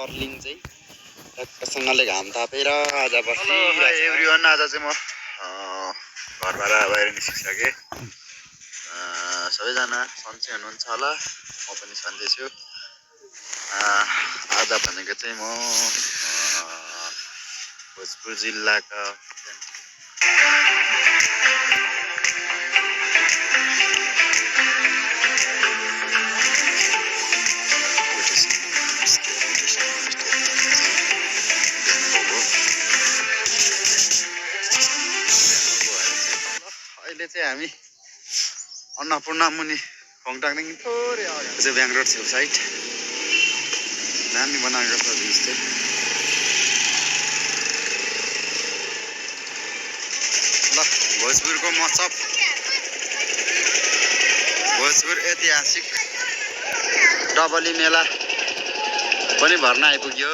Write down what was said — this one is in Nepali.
अर्लिङ चाहिँ टक्कसँगले घाम तापेर आज बसिरहेको छ। एभ्रिवान, आज चाहिँ म घरबाट बाहिर निस्किसकेँ। सबैजना सन्चै हुनुहुन्छ होला, म पनि सन्चै छु। आज भनेको चाहिँ म भोजपुर जिल्लाका अहिले चाहिँ हामी अन्नपूर्ण मुनि खोङटाङदेखि थोरै अगाडि चाहिँ ब्याङ्क रोड छेउ साइड दामी बनाएको छ भिज चाहिँ। ल भोजपुरको महोत्सव, भोजपुर ऐतिहासिक डबली मेला पनि भर्न आइपुग्यो।